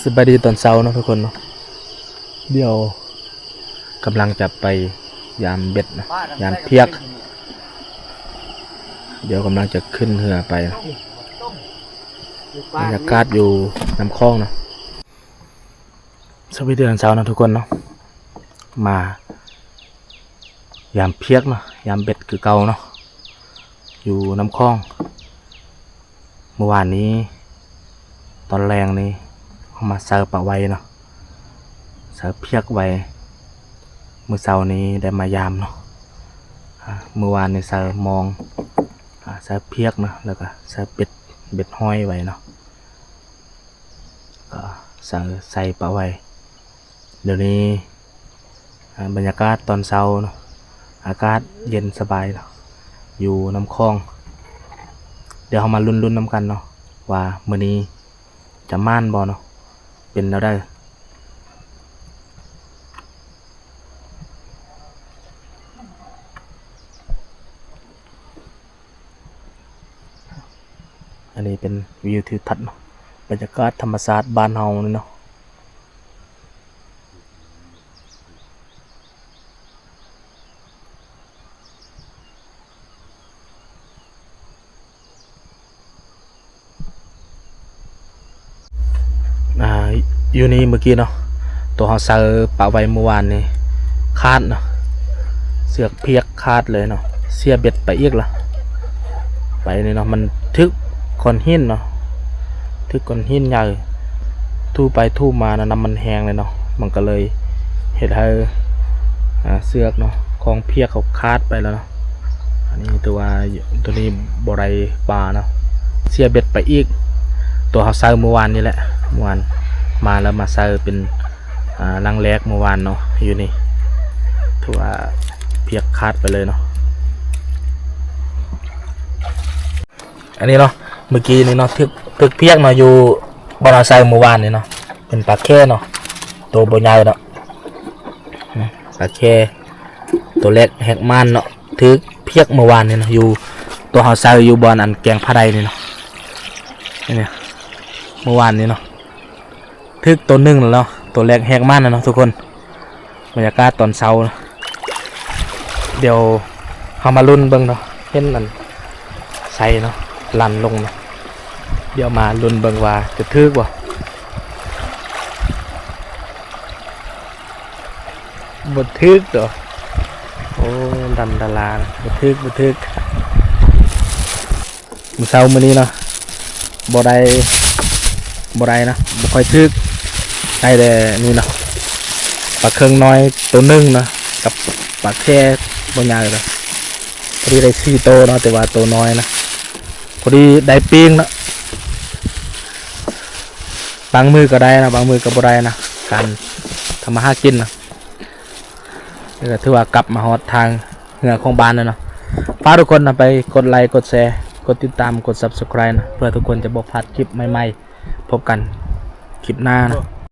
ສະບາຍດີຕອນເຊົ້າເນາະທຸກຄົນເນາະ. ດຽວກຳລັງຈະໄປຢາມເບັດເນາະ, ຢາມພຽກ. ດຽວກຳລັງຈະຂຶ້ນເຮືອໄປ. ບັນຍາກາດຢູ່ນ້ຳຂອງເນາະ. ສະບາຍດີຕອນເຊົ້າເນາະທຸກຄົນເນາະ. ມາຢາມພຽກເນາະ, ຢາມເບັດຄືເກົ່າເນາະ, ຢູ່ນ້ຳຂອງ. ມື້ວານນີ້ຕອນແລງນີ້ ເຮົາມາໃສ່ປາໄວ້ເນາະ, ໃສ່ພຽກໄວ້. ມື້ເຊົ້ານີ້ໄດ້ມາຢາມເນາະ. ອາ ມື້ວານນີ້ໃສ່ມອງ, ອາ ໃສ່ພຽກເນາະ, ແລ້ວກໍໃສ່ເບັດ, ເບັດຫ້ອຍໄວ້ເນາະ, ກໍໃສ່, ໃສ່ປາໄວ້. ດຽວນີ້ ອາ ບັນຍາກາດຕອນເຊົ້າເນາະ, ອາກາດເຢັນສະບາຍເນາະ, ຢູ່ນ້ຳຂອງ. ດຽວເຮົາມາລຸ້ນໆນຳກັນເນາະ ວ່າມື້ນີ້ຈະໝານບໍ່ເນາະ. ເປັນແນວໃດ? ອັນນີ້ເປັນວິວທິວທັດເນາະ, ບັນຍາກາດທຳມະຊາດບ້ານເຮົານີ້ເນາະ. ອາ ຢູ່ນີ້ເມື່ອກີ້ເນາະ, ໂຕເຮົາໃສ່ປາໄວ້ມື້ວານນີ້ຂາດເນາະ, ເຊືອກພຽກຂາດເລີຍເນາະ, ເສຍເບັດໄປອີກລະ. ໄປນີ້ເນາະ, ມັນຖືກກ້ອນຫີນເນາະ, ຖືກກ້ອນຫີນໃຫຍ່ ຖູໄປຖູມານະ, ນ້ຳມັນແຮງເລີຍເນາະ, ມັນກໍເລີຍເຮັດໃຫ້ ອາ ເຊືອກເນາະ ຂອງພຽກເຂົາຂາດໄປແລ້ວເນາະ. ອັນນີ້ຖືວ່າ ໂຕນີ້ບໍ່ໄດ້ປາເນາະ, ເສຍເບັດໄປອີກ. ໂຕເຮົາໃສ່ມື້ວານນີ້ແຫຼະ, ມື້ວານມາແລ້ວມາໃສ່ເປັນ ອາ ຫຼັງແລກມື້ວານເນາະ. ຢູ່ນີ້ຖືວ່າພຽກຂາດໄປເລີຍເນາະ. ອັນນີ້ເນາະ, ເມື່ອກີ້ນີ້ເນາະ ຖືກ, ຖືກພຽກເນາະ, ຢູ່ບ່ອນເຮົາໃສ່ມື້ວານນີ້ເນາະ, ເປັນປາແຂ້ເນາະ, ໂຕບໍ່ໃຫຍ່ດອກ, ປາແຂ້ໂຕແລກແຮກມານເນາະ, ຖືກພຽກມື້ວານນີ້ເນາະ, ຢູ່ ໂຕເຮົາໃສ່ຢູ່ບ່ອນອັນແກງຜາໄດນີ້ເນາະ. ນີ້ ມື້ວານນີ້ເນາະ ຖືກໂຕໜຶ່ງແລ້ວເນາະ, ໂຕແລກແຮກມານແລ້ວເນາະທຸກຄົນ. ບັນຍາກາດຕອນເຊົ້າ, ດຽວເຮົາມາລຸ້ນເບິ່ງເນາະ, ເຫັນອັນໄຊເນາະ ຫຼັ່ນລົງເນາະ, ດຽວມາລຸ້ນເບິ່ງວ່າຈະຖືກບໍ່. ບໍ່ຖືກດອກ, ໂອ້ ດັນດາລານະ, ບໍ່ຖືກ, ບໍ່ຖືກ. ມື້ເຊົ້າມື້ນີ້ເນາະ ບໍ່ໄດ້, ບໍ່ໄດ້ນະ, ບໍ່ຄ່ອຍຖືກ, ໄດ້ແຕ່ນີ້ເນາະ, ປາເຄິ່ງນ້ອຍໂຕໜຶ່ງເນາະ ກັບປາແຂ້ບໍ່ໃຫຍ່ເນາະ. ພໍດີໄດ້ສີ່ໂຕເນາະ, ແຕ່ວ່າໂຕນ້ອຍນະ, ພໍດີໄດ້ປີ້ງເນາະ. ບາງມື້ກໍໄດ້ນະ, ບາງມື້ກໍບໍ່ໄດ້ນະ, ການທຳມາຫາກິນນະ. ແລ້ວກໍຖືວ່າກັບມາຮອດທາງເຮືອຂອງບ້ານແລ້ວເນາະ. ຝາກທຸກຄົນນະ ໄປກົດໄລ ກົດແຊ ກົດຕິດຕາມ ກົດ Subscribe ນະ ເພື່ອທຸກຄົນຈະບໍ່ພາດຄລິບໃໝ່ໆ. ພົບກັນຄລິບໜ້ານະ.